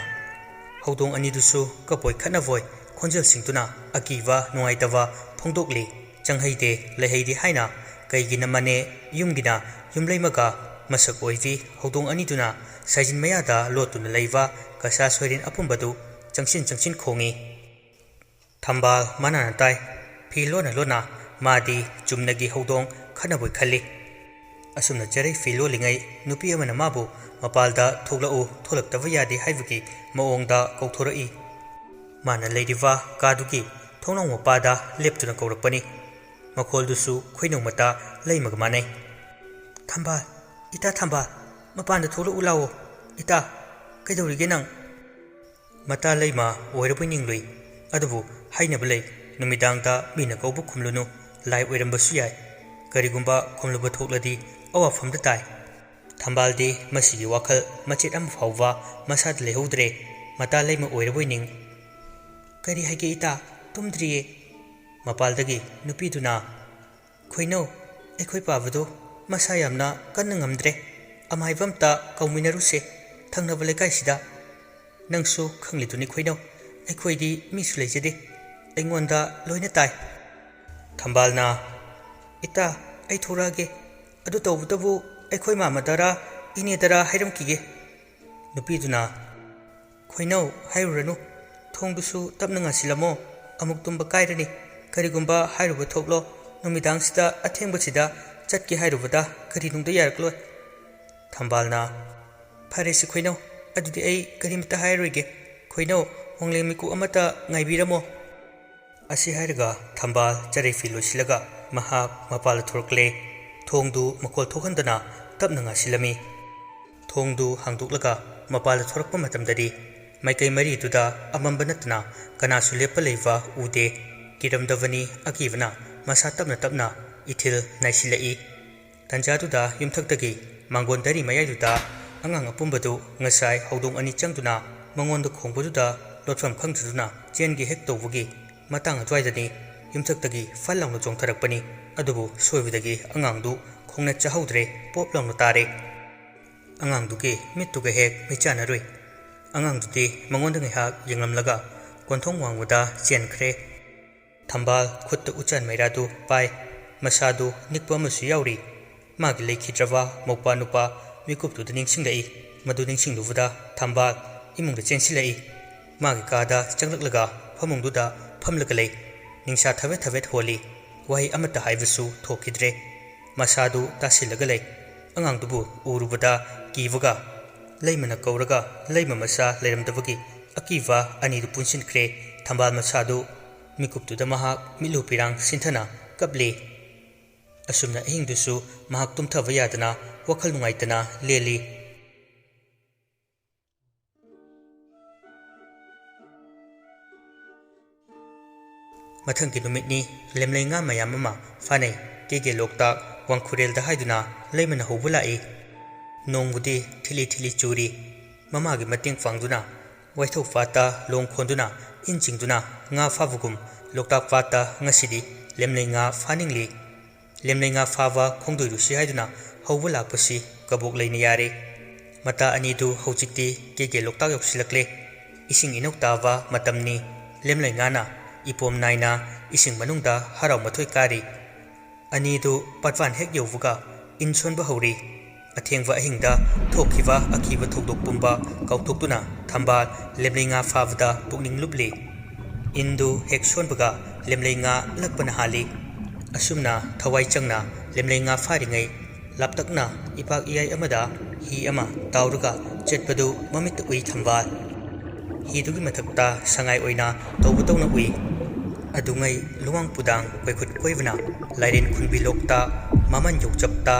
ꯍꯧꯗꯣꯡ ꯑꯅꯤꯗꯨꯁꯨ ꯀꯞꯄꯣꯏ ꯈꯠꯅꯕꯣꯏ ꯈꯣꯟꯖꯦꯜꯁꯤꯡꯗꯨꯅ ꯑꯀꯤꯕ ꯅꯨꯡꯉꯥꯏꯇꯕ ꯐꯣꯡꯗꯣꯛꯂꯤ꯫ "ꯆꯪꯍꯩꯗꯦ, ꯂꯩꯍꯩꯗꯦ" ꯍꯥꯏꯅ ꯀꯩꯒꯤꯅꯃꯅꯦ? ꯌꯨꯝꯒꯤꯅ ꯌꯨꯝꯂꯩꯃꯒ ꯃꯁꯛ ꯑꯣꯏꯕꯤ ꯍꯧꯗꯣꯡ ꯑꯅꯤꯗꯨꯅ ꯁꯥꯏꯖꯤꯟ ꯃꯌꯥꯗ ꯂꯣꯠꯇꯨꯅ ꯂꯩꯕ ꯀꯁꯥ ꯁꯣꯏꯔꯦꯟ ꯑꯄꯨꯝꯕꯗꯨ ꯆꯪꯁꯤꯟ ꯆꯪꯁꯤꯟ ꯈꯣꯡꯏ꯫ ꯊꯝꯕꯥꯜ ꯃꯥꯅꯅ ꯇꯥꯏ꯫ ꯐꯤ ꯂꯣꯟꯅ ꯂꯣꯟꯅ ꯃꯥꯗꯤ ꯆꯨꯝꯅꯒꯤ ꯍꯧꯗꯣꯡ ꯈꯠꯅꯕꯣꯏ ꯈꯜꯂꯤ꯫ ꯑꯁꯨꯝꯅ ꯆꯔꯩ ꯐꯤ ꯂꯣꯜꯂꯤꯉꯩ ꯅꯨꯄꯤ ꯑꯃꯅ ꯃꯥꯕꯨ ꯃꯄꯥꯜꯗ ꯊꯣꯛꯂꯛꯎ, ꯊꯣꯛꯂꯛꯇꯕ ꯌꯥꯗꯦ ꯍꯥꯏꯕꯒꯤ ꯃꯑꯣꯡꯗ ꯀꯧꯊꯣꯔꯛꯏ꯫ ꯃꯥꯅ ꯂꯩꯔꯤꯕ ꯀꯥꯗꯨꯒꯤ ꯊꯣꯡꯅꯥꯎ ꯃꯄꯥꯗ ꯂꯦꯞꯇꯨꯅ ꯀꯧꯔꯛꯄꯅꯤ꯫ ꯃꯈꯣꯜꯗꯨꯁꯨ ꯈꯣꯏꯅꯧ ꯃꯇꯥ ꯂꯩꯃꯒ ꯃꯥꯟꯅꯩ꯫ "ꯊꯝꯕꯥꯜ, ꯏꯇꯥ ꯊꯝꯕꯥꯜ, ꯃꯄꯥꯟꯗ ꯊꯣꯛꯂꯛꯎ ꯂꯥꯛꯑꯣ꯫ ꯏꯇꯥ, ꯀꯩꯗꯧꯔꯤꯒꯦ ꯅꯪ?" ꯃꯇꯥ ꯂꯩꯃ ꯑꯣꯏꯔꯕꯣꯏ ꯅꯤꯡꯂꯨꯏ꯫ ꯑꯗꯨꯕꯨ ꯍꯥꯏꯅꯕ ꯂꯩ, ꯅꯨꯃꯤꯗꯥꯡꯗ ꯃꯤꯅ ꯀꯧꯕ ꯈꯨꯝꯂꯨꯅꯨ, ꯂꯥꯏ ꯑꯣꯏꯔꯝꯕꯁꯨ ꯌꯥꯏ꯫ ꯀꯔꯤꯒꯨꯝꯕ ꯈꯨꯝꯂꯨꯕ ꯊꯣꯛꯂꯗꯤ ꯑꯋꯥꯐꯝꯗ ꯇꯥꯏ꯫ ꯊꯝꯕꯥꯜꯗꯤ ꯃꯁꯤꯒꯤ ꯋꯥꯈꯜ ꯃꯆꯦꯠ ꯑꯃ ꯐꯥꯎꯕ ꯃꯁꯥꯗ ꯂꯩꯍꯧꯗ꯭ꯔꯦ꯫ ꯃꯇꯥ ꯂꯩꯃ ꯑꯣꯏꯔꯕꯣꯏ ꯅꯤꯡ꯫ "ꯀꯔꯤ ꯍꯥꯏꯒꯦ ꯏꯇꯥ? ꯇꯨꯝꯗ꯭ꯔꯤꯌꯦ?" ꯃꯄꯥꯜꯗꯒꯤ ꯅꯨꯄꯤꯗꯨꯅ, "ꯈꯣꯏꯅꯧ, ꯑꯩꯈꯣꯏ ꯄꯥꯕꯗꯨ ꯃꯁꯥ ꯌꯥꯝꯅ ꯀꯟꯅ ꯉꯝꯗ꯭ꯔꯦ꯫ ꯑꯃꯥꯏꯕ ꯑꯝꯇ ꯀꯧꯃꯤꯟꯅꯔꯨꯁꯦ, ꯊꯪꯅꯕ ꯂꯩꯀꯥꯏꯁꯤꯗ꯫ ꯅꯪꯁꯨ ꯈꯪꯂꯤꯗꯨꯅꯤ ꯈꯣꯏꯅꯧ, ꯑꯩꯈꯣꯏꯗꯤ ꯃꯤꯁꯨ ꯂꯩꯖꯗꯦ꯫ ꯑꯩꯉꯣꯟꯗ ꯂꯣꯏꯅ ꯇꯥꯏ꯫" ꯊꯝꯕꯥꯜꯅ, "ꯏꯇꯥ, ꯑꯩ ꯊꯣꯔꯛꯑꯒꯦ꯫ ꯑꯗꯨ ꯇꯧꯕꯇꯕꯨ ꯑꯩꯈꯣꯏ ꯃꯥꯃꯗꯔꯥ ꯏꯅꯦꯗꯔꯥ ꯍꯥꯏꯔꯝꯈꯤꯒꯦ꯫" ꯅꯨꯄꯤꯗꯨꯅ, "ꯈꯣꯏꯅꯧ, ꯍꯥꯏꯔꯨꯔꯅꯨ꯫ ꯊꯣꯡꯗꯨꯁꯨ ꯇꯞꯅ ꯉꯥꯁꯤꯜꯂꯝꯃꯣ꯫ ꯑꯃꯨꯛ ꯇꯨꯝꯕ ꯀꯥꯏꯔꯅꯤ꯫ ꯀꯔꯤꯒꯨꯝꯕ ꯍꯥꯏꯔꯨꯕ ꯊꯣꯛꯂꯣ, ꯅꯨꯃꯤꯗꯥꯡꯁꯤꯗ ꯑꯊꯦꯡꯕꯁꯤꯗ ꯆꯠꯀꯦ ꯍꯥꯏꯔꯨꯕꯗ ꯀꯔꯤꯅꯨꯡꯗ ꯌꯥꯔꯛꯂꯣꯏ꯫" ꯊꯝꯕꯥꯜꯅ, "ꯐꯔꯦꯁꯦ ꯈꯣꯏꯅꯧ, ꯑꯗꯨꯗꯤ ꯑꯩ ꯀꯔꯤꯃꯇ ꯍꯥꯏꯔꯔꯣꯏꯒꯦ꯫ ꯈꯣꯏꯅꯧ, ꯋꯥꯡꯂꯦꯟ ꯃꯤꯀꯨꯞ ꯑꯃꯇ ꯉꯥꯏꯕꯤꯔꯝꯃꯣ꯫" ꯑꯁꯤ ꯍꯥꯏꯔꯒ ꯊꯝꯕꯥꯜ ꯆꯔꯩ ꯐꯤ ꯂꯣꯏꯁꯤꯜꯂꯒ ꯃꯍꯥꯛ ꯃꯄꯥꯜꯗ ꯊꯣꯔꯛꯂꯦ꯫ ꯊꯣꯡꯗꯨ ꯃꯈꯣꯜ ꯊꯣꯛꯍꯟꯗꯅ ꯇꯞꯅ ꯉꯥꯁꯤꯜꯂꯝꯃꯤ꯫ ꯊꯣꯡꯗꯨ ꯍꯥꯡꯗꯣꯛꯂꯒ ꯃꯄꯥꯜꯗ ꯊꯣꯔꯛꯄ ꯃꯇꯝꯗꯗꯤ ꯃꯥꯏꯀꯩ ꯃꯔꯤꯗꯨꯗ ꯑꯃꯝꯕ ꯅꯠꯇꯅ ꯀꯅꯥꯁꯨ ꯂꯦꯞꯄ ꯂꯩꯕ ꯎꯗꯦ꯫ ꯀꯤꯔꯝꯗꯕꯅꯤ ꯑꯀꯤꯕꯅ ꯃꯁꯥ ꯇꯞꯅ ꯇꯞꯅ ꯏꯊꯤꯜ ꯅꯥꯏꯁꯤꯜꯂꯛꯏ꯫ ꯇꯟꯖꯥꯗꯨꯗ ꯌꯨꯝꯊꯛꯇꯒꯤ ꯃꯥꯡꯒꯣꯟ ꯗꯥꯏꯔꯤ ꯃꯌꯥꯏꯗꯨꯗ ꯑꯉꯥꯡ ꯑꯄꯨꯝꯕꯗꯨ ꯉꯁꯥꯏ ꯍꯧꯗꯣꯡ ꯑꯅꯤ ꯆꯪꯗꯨꯅ ꯃꯉꯣꯟꯗ ꯈꯣꯡꯕꯗꯨꯗ ꯂꯣꯠꯐꯝ ꯈꯪꯗꯗꯨꯅ ꯆꯦꯟꯒꯦ ꯍꯦꯛ ꯇꯧꯕꯒꯤ ꯃꯇꯥꯡ ꯑꯗꯨꯋꯥꯏꯗꯅꯤ ꯌꯨꯝꯊꯛꯇꯒꯤ ꯐꯠ ꯂꯥꯎꯅ ꯆꯣꯡꯊꯔꯛꯄꯅꯤ꯫ ꯑꯗꯨꯕꯨ ꯁꯣꯏꯕꯗꯒꯤ ꯑꯉꯥꯡꯗꯨ ꯈꯣꯡꯅ ꯆꯥꯍꯧꯗ꯭ꯔꯦ, ꯄꯣꯞ ꯂꯥꯎꯅ ꯇꯥꯔꯦ꯫ ꯑꯉꯥꯡꯗꯨꯒꯤ ꯃꯤꯠꯇꯨꯒ ꯍꯦꯛ ꯃꯤꯆꯥꯟꯅꯔꯨꯏ꯫ ꯑꯉꯥꯡꯗꯨꯗꯤ ꯃꯉꯣꯟꯗ ꯉꯥꯏꯍꯥꯛ ꯌꯦꯡꯂꯝꯂꯒ ꯀꯣꯟꯊꯣꯡ ꯋꯥꯡꯃꯗ ꯆꯦꯟꯈ꯭ꯔꯦ꯫ ꯊꯝꯕꯥꯜ ꯈꯨꯠꯇ ꯎꯆꯥꯟ ꯃꯩꯔꯥꯗꯨ ꯄꯥꯏ꯫ ꯃꯁꯥꯗꯨ ꯅꯤꯛꯄ ꯑꯃꯁꯨ ꯌꯥꯎꯔꯤ꯫ ꯃꯥꯒꯤ ꯂꯩꯈꯤꯗ꯭ꯔꯕ ꯃꯧꯄꯥ ꯅꯨꯄꯥ ꯃꯤꯀꯨꯞꯇꯨꯗ ꯅꯤꯡꯁꯤꯡꯂꯛꯏ꯫ ꯃꯗꯨ ꯅꯤꯡꯁꯤꯡꯂꯨꯕꯗ ꯊꯝꯕꯥꯜ ꯏꯃꯨꯡꯗ ꯆꯦꯟꯁꯤꯜꯂꯛꯏ꯫ ꯃꯥꯒꯤ ꯀꯥꯗ ꯆꯪꯂꯛꯂꯒ ꯐꯃꯨꯡꯗꯨꯗ ꯐꯝꯂꯒ ꯂꯩ꯫ ꯅꯤꯡꯁꯥ ꯊꯕꯦꯠ ꯊꯕꯦꯠ ꯍꯣꯜꯂꯤ꯫ ꯋꯥꯍꯩ ꯑꯃꯠꯇ ꯍꯥꯏꯕꯁꯨ ꯊꯣꯛꯈꯤꯗ꯭ꯔꯦ꯫ ꯃꯁꯥꯗꯨ ꯇꯥꯁꯤꯜꯂꯒ ꯂꯩ꯫ ꯑꯉꯥꯡꯗꯨꯕꯨ ꯎꯔꯨꯕꯗ ꯀꯤꯕꯒ ꯂꯩꯃꯅ ꯀꯧꯔꯒ ꯂꯩꯃ ꯃꯆꯥ ꯂꯩꯔꯝꯗꯕꯒꯤ ꯑꯀꯤꯕ ꯑꯅꯤꯗꯨ ꯄꯨꯟꯁꯤꯟꯈ꯭ꯔꯦ꯫ ꯊꯝꯕꯥꯜ ꯃꯁꯥꯗꯨ ꯃꯤꯀꯨꯞꯇꯨꯗ ꯃꯍꯥꯛ ꯃꯤꯠꯂꯨ ꯄꯤꯔꯥꯡ ꯁꯤꯟꯊꯅ ꯀꯞꯂꯤ꯫ ꯑꯁꯨꯝꯅ ꯑꯍꯤꯡꯗꯨꯁꯨ ꯃꯍꯥꯛ ꯇꯨꯝꯊꯕ ꯌꯥꯗꯅ ꯋꯥꯈꯜ ꯅꯨꯡꯉꯥꯏꯇꯅ ꯂꯦꯜꯂꯤ꯫ ꯃꯊꯪꯒꯤ ꯅꯨꯃꯤꯠꯅꯤ꯫ ꯂꯦꯝꯂꯩ ꯉꯥ ꯃꯌꯥꯝ ꯑꯃ ꯐꯥꯅꯩ꯫ ꯀꯦꯒꯦ ꯂꯣꯛꯇꯥꯛ ꯋꯥꯡꯈꯨꯔꯦꯜꯗ ꯍꯥꯏꯗꯨꯅ ꯂꯩꯃꯅ ꯍꯧꯕ ꯂꯥꯛꯏ꯫ ꯅꯣꯡꯕꯨꯗꯤ ꯊꯤꯂꯤ ꯊꯤꯂꯤ ꯆꯨꯔꯤ꯫ ꯃꯃꯥꯒꯤ ꯃꯇꯦꯡ ꯄꯥꯡꯗꯨꯅ ꯋꯥꯏꯊꯧ ꯄꯥꯠꯇ ꯂꯣꯡ ꯈꯣꯟꯗꯨꯅ ꯏꯟ ꯆꯤꯡꯗꯨꯅ ꯉꯥ ꯐꯥꯕꯒꯨꯝ ꯂꯣꯛꯇꯥꯛ ꯄꯥꯠꯇ ꯉꯁꯤꯗꯤ ꯂꯦꯝꯂꯩ ꯉꯥ ꯐꯥꯅꯤꯡꯂꯤ꯫ ꯂꯦꯝꯂꯩ ꯉꯥ ꯐꯥꯕ ꯈꯣꯡꯗꯣꯏꯔꯨꯁꯤ ꯍꯥꯏꯗꯨꯅ ꯍꯧꯕ ꯂꯥꯛꯄꯁꯤ ꯀꯕꯣꯛ ꯂꯩꯅ ꯌꯥꯔꯦ꯫ ꯃꯇꯥ ꯑꯅꯤꯗꯨ ꯍꯧꯖꯤꯛꯇꯤ ꯀꯦꯒꯦ ꯂꯣꯛꯇꯥꯛ ꯌꯧꯁꯤꯜꯂꯛꯂꯦ꯫ ꯏꯁꯤꯡ ꯏꯅꯧ ꯇꯥꯕ ꯃꯇꯝꯅꯤ꯫ ꯂꯦꯝꯂꯩ ꯉꯥꯅ ꯏꯄꯣꯝ ꯅꯥꯏꯅ ꯏꯁꯤꯡ ꯃꯅꯨꯡꯗ ꯍꯔꯥꯎ ꯃꯊꯣꯏ ꯀꯥꯔꯤ꯫ ꯑꯅꯤꯗꯨ ꯄꯥꯠꯄꯥꯟ ꯍꯦꯛ ꯌꯧꯕꯒ ꯏꯟ ꯁꯣꯟꯕ ꯍꯧꯔꯤ꯫ ꯑꯊꯦꯡꯕ ꯑꯍꯤꯡꯗ ꯊꯣꯛꯈꯤꯕ ꯑꯀꯤꯕ ꯊꯧꯗꯣꯛ ꯄꯨꯝꯕ ꯀꯥꯎꯊꯣꯛꯇꯨꯅ ꯊꯝꯕꯥꯜ ꯂꯦꯝꯂꯩ ꯉꯥ ꯐꯥꯕꯗ ꯄꯨꯛꯅꯤꯡ ꯂꯨꯞꯂꯤ꯫ ꯏꯟꯗꯨ ꯍꯦꯛ ꯁꯣꯟꯕꯒ ꯂꯦꯝꯂꯩ ꯉꯥ ꯂꯛꯄꯅ ꯍꯥꯜꯂꯤ꯫ ꯑꯁꯨꯝꯅ ꯊꯋꯥꯏ ꯆꯪꯅ ꯂꯦꯝꯂꯩ ꯉꯥ ꯐꯥꯔꯤꯉꯩ ꯂꯥꯞꯇꯛꯅ ꯏꯄꯥꯛ ꯏꯌꯥꯏ ꯑꯃꯗ ꯍꯤ ꯑꯃ ꯇꯥꯎꯔꯒ ꯆꯠꯄꯗꯨ ꯃꯃꯤꯠꯇ ꯎꯏ ꯊꯝꯕꯥꯜ꯫ ꯍꯤꯗꯨꯒꯤ ꯃꯊꯛꯇ ꯁꯉꯥꯏ ꯑꯣꯏꯅ ꯇꯧꯕ ꯇꯧꯅ ꯎꯏ꯫ ꯑꯗꯨꯉꯩ ꯂꯨꯋꯥꯡ ꯄꯨꯗꯥꯡ ꯀꯣꯏꯈꯨꯠ ꯀꯣꯏꯕꯅ ꯂꯥꯏꯔꯦꯟ ꯈꯨꯟꯕꯤ ꯂꯣꯛꯇ ꯃꯃꯟ ꯌꯧꯆꯞꯇ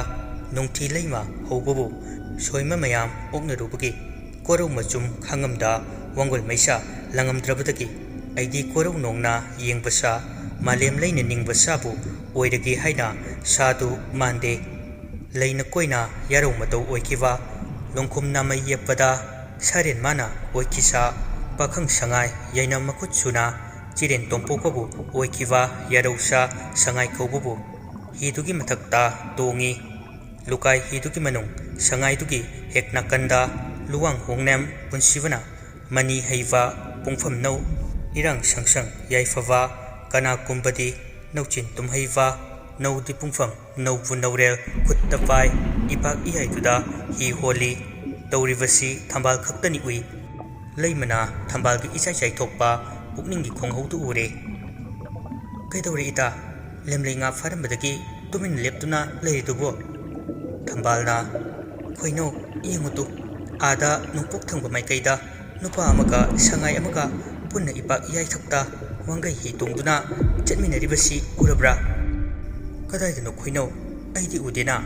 ꯅꯨꯡꯊꯤ ꯂꯩꯃ ꯍꯧꯕꯕꯨ ꯁꯣꯏꯃ ꯃꯌꯥꯝ ꯑꯣꯛꯅꯔꯨꯕꯒꯤ ꯀꯣꯔꯧ ꯃꯆꯨꯝ ꯈꯥꯡꯉꯝꯗ ꯋꯥꯡꯒꯣꯜ ꯃꯩꯁꯥ ꯂꯪꯉꯝꯗ꯭ꯔꯕꯗꯒꯤ ꯑꯩꯗꯤ ꯀꯣꯔꯧ ꯅꯣꯡꯅ ꯌꯦꯡꯕ ꯁꯥ, ꯃꯥꯂꯦꯝ ꯂꯩꯅ ꯅꯤꯡꯕ ꯁꯥꯕꯨ ꯑꯣꯏꯔꯒꯦ ꯍꯥꯏꯅ ꯁꯥꯗꯨ ꯃꯥꯟꯗꯦ꯫ ꯂꯩꯅ ꯀꯣꯏꯅ ꯌꯥꯔꯧ ꯃꯇꯧ ꯑꯣꯏꯈꯤꯕ, ꯂꯣꯡꯈꯨꯝ ꯅꯥꯃꯩ ꯌꯦꯞꯄꯗ ꯁꯥꯔꯦꯟ ꯃꯥꯅ ꯑꯣꯏꯈꯤꯁꯥ, ꯄꯥꯈꯪ ꯁꯉꯥꯏ ꯌꯥꯏꯅ ꯃꯈꯨꯠ ꯁꯨꯅ ꯆꯤꯔꯦꯟ ꯇꯣꯝꯄꯣꯛꯄꯕꯨ ꯑꯣꯏꯈꯤꯕ ꯌꯥꯔꯧꯁꯥ ꯁꯉꯥꯏ ꯀꯧꯕꯕꯨ ꯍꯤꯗꯨꯒꯤ ꯃꯊꯛꯇ ꯇꯣꯡꯉꯤ꯫ ꯂꯨꯀꯥꯏ ꯍꯤꯗꯨꯒꯤ ꯃꯅꯨꯡ ꯁꯉꯥꯏꯗꯨꯒꯤ ꯍꯦꯛ ꯅꯥꯀꯟꯗ ꯂꯨꯋꯥꯡ ꯍꯣꯡꯅꯦꯝ ꯄꯨꯟꯁꯤꯕꯅ ꯃꯅꯤ ꯍꯩꯕ ꯄꯨꯡꯐꯝ ꯅꯧ, ꯏꯔꯥꯡ ꯁꯪꯁꯪ ꯌꯥꯏꯐꯕ, ꯀꯅꯥꯒꯨꯝꯕꯗꯤ ꯅꯧꯆꯤꯟ ꯇꯨꯝꯍꯩꯕ, ꯅꯧꯗꯤ ꯄꯨꯡꯐꯝ ꯅꯧꯕꯨ ꯅꯧꯔꯦꯜ ꯈꯨꯠꯇ ꯄꯥꯏ, ꯏꯄꯥꯛ ꯏꯌꯥꯏꯗꯨꯗ ꯍꯤ ꯍꯣꯜꯂꯤ꯫ ꯇꯧꯔꯤꯕꯁꯤ ꯊꯝꯕꯥꯜ ꯈꯛꯇꯅꯤ ꯎꯏ꯫ ꯂꯩꯃꯅ ꯊꯝꯕꯥꯜꯒꯤ ꯏꯆꯥꯏ ꯆꯥꯏꯊꯣꯛꯄ ꯄꯨꯛꯅꯤꯡꯒꯤ ꯈꯣꯡꯍꯧꯗꯨ ꯎꯔꯦ꯫ "ꯀꯩꯗꯧꯔꯦ ꯏꯇꯥ? ꯂꯦꯝꯂꯩ ꯉꯥ ꯐꯥꯔꯝꯕꯗꯒꯤ ꯇꯨꯃꯤꯟꯅ ꯂꯦꯞꯇꯨꯅ ꯂꯩꯔꯤꯗꯨꯕꯣ?" ꯊꯝꯕꯥꯜꯅ, "ꯈꯣꯏꯅꯧ, ꯌꯦꯡꯉꯨꯇꯨ, ꯑꯥꯗ ꯅꯣꯡꯄꯣꯛ ꯊꯪꯕ ꯃꯥꯏꯀꯩꯗ ꯅꯨꯄꯥ ꯑꯃꯒ ꯁꯉꯥꯏ ꯑꯃꯒ ꯄꯨꯟꯅ ꯏꯄꯥꯛ ꯏꯌꯥꯏꯊꯛꯇ ꯋꯥꯡꯒꯩ ꯍꯤ ꯇꯣꯡꯗꯨꯅ ꯆꯠꯃꯤꯟꯅꯔꯤꯕꯁꯤ ꯎꯔꯕ꯭ꯔꯥ?" "ꯀꯗꯥꯏꯗꯅꯣ ꯈꯣꯏꯅꯧ? ꯑꯩꯗꯤ ꯎꯗꯦꯅ꯫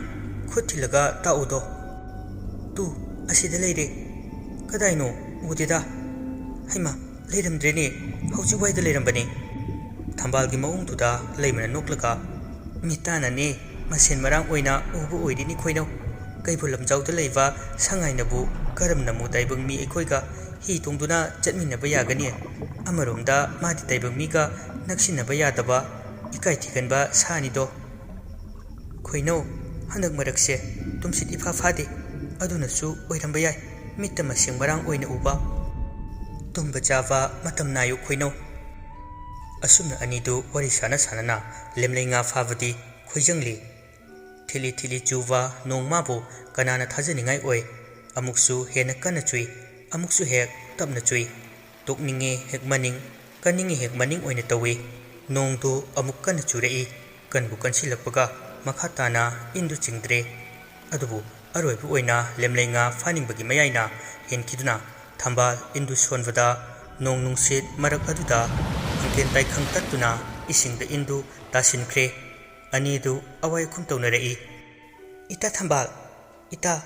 ꯈꯨꯠ ꯊꯤꯜꯂꯒ ꯇꯥꯛꯎꯗꯣ꯫" "ꯇꯨ, ꯑꯁꯤꯗ ꯂꯩꯔꯦ꯫" "ꯀꯗꯥꯏꯅꯣ? ꯎꯗꯦꯗ꯫" "ꯍꯩꯃꯥ, ꯂꯩꯔꯝꯗ꯭ꯔꯦꯅꯦ, ꯍꯧꯖꯤꯛ ꯋꯥꯏꯗ ꯂꯩꯔꯝꯕꯅꯦ꯫" ꯊꯝꯕꯥꯜꯒꯤ ꯃꯑꯣꯡꯗꯨꯗ ꯂꯩꯃꯅ ꯅꯣꯛꯂꯒ, "ꯃꯤꯇꯥꯅꯅꯦ ꯃꯁꯦꯟ ꯃꯔꯥꯡ ꯑꯣꯏꯅ ꯎꯕ ꯑꯣꯏꯔꯤꯅꯤ ꯈꯣꯏꯅꯧ꯫ ꯀꯩꯕꯨꯜ ꯂꯝꯖꯥꯎꯗ ꯂꯩꯕ ꯁꯉꯥꯏꯅꯕꯨ ꯀꯔꯝꯅ ꯃꯨ ꯇꯥꯏꯕꯪ ꯃꯤ ꯑꯩꯈꯣꯏꯒ ꯍꯤ ꯇꯣꯡꯗꯨꯅ ꯆꯠꯃꯤꯟꯅꯕ ꯌꯥꯒꯅꯤ? ꯑꯃꯔꯣꯝꯗ ꯃꯥꯗꯤ ꯇꯥꯏꯕꯪ ꯃꯤꯒ ꯅꯛꯁꯤꯟꯅꯕ ꯌꯥꯗꯕ ꯏꯀꯥꯏ ꯊꯤꯒꯟꯕ ꯁꯥꯅꯤꯗꯣ꯫" "ꯈꯣꯏꯅꯧ, ꯍꯟꯗꯛ ꯃꯔꯛꯁꯦ ꯇꯨꯝꯁꯤꯠ ꯏꯐꯥ ꯐꯥꯗꯦ, ꯑꯗꯨꯅꯁꯨ ꯑꯣꯏꯔꯝꯕ ꯌꯥꯏ, ꯃꯤꯠꯇ ꯃꯁꯦꯡ ꯃꯔꯥꯡ ꯑꯣꯏꯅ ꯎꯕ꯫" "ꯇꯨꯝꯕ ꯆꯥꯕ ꯃꯇꯝ ꯅꯥꯏꯌꯨ ꯈꯣꯏꯅꯧ꯫" ꯑꯁꯨꯝꯅ ꯑꯅꯤꯗꯨ ꯋꯥꯔꯤ ꯁꯥꯟꯅ ꯁꯥꯟꯅꯅ ꯂꯦꯝꯂꯩ ꯉꯥ ꯐꯥꯕꯗꯤ ꯈꯣꯏꯖꯪꯂꯤ꯫ ꯊꯤꯠꯂꯤ ꯊꯤꯠꯂꯤ ꯆꯨꯕ ꯅꯣꯡ ꯃꯥꯕꯨ ꯀꯅꯥꯅ ꯊꯥꯖꯅꯤꯡꯉꯥꯏ ꯑꯣꯏ? ꯑꯃꯨꯛꯁꯨ ꯍꯦꯟꯅ ꯀꯟꯅ ꯆꯨꯏ, ꯑꯃꯨꯛꯁꯨ ꯍꯦꯛ ꯇꯞꯅ ꯆꯨꯏ꯫ ꯇꯣꯛꯅꯤꯡꯉꯦ ꯍꯦꯛ ꯃꯅꯤꯡ, ꯀꯟꯅꯤꯡꯉꯦ ꯍꯦꯛ ꯃꯅꯤꯡ ꯑꯣꯏꯅ ꯇꯧꯏ꯫ ꯅꯣꯡꯗꯨ ꯑꯃꯨꯛ ꯀꯟꯅ ꯆꯨꯔꯛꯏ꯫ ꯀꯟꯕꯨ ꯀꯟꯁꯤꯜꯂꯛꯄꯒ ꯃꯈꯥ ꯇꯥꯅ ꯏꯟꯗꯨ ꯆꯤꯡꯗ꯭ꯔꯦ꯫ ꯑꯗꯨꯕꯨ ꯑꯔꯣꯏꯕ ꯑꯣꯏꯅ ꯂꯦꯝꯂꯩ ꯉꯥ ꯐꯥꯅꯤꯡꯕꯒꯤ ꯃꯌꯥꯏꯅ ꯍꯦꯟꯈꯤꯗꯨꯅ ꯊꯝꯕꯥꯜ ꯏꯟꯗꯨ ꯁꯣꯟꯕꯗ ꯅꯣꯡ ꯅꯨꯡꯁꯤꯠ ꯃꯔꯛ ꯑꯗꯨꯗ ꯍꯪꯀꯦꯟ ꯇꯥꯏꯈꯪ ꯇꯠꯇꯨꯅ ꯏꯁꯤꯡꯗ ꯏꯟꯗꯨ ꯇꯥꯁꯤꯟꯈ꯭ꯔꯦ꯫ ꯑꯅꯤꯗꯨ ꯑꯋꯥꯏ ꯑꯈꯨꯝ ꯇꯧꯅꯔꯛꯏ꯫ "ꯏꯇꯥ ꯊꯝꯕꯥꯜ, ꯏꯇꯥ,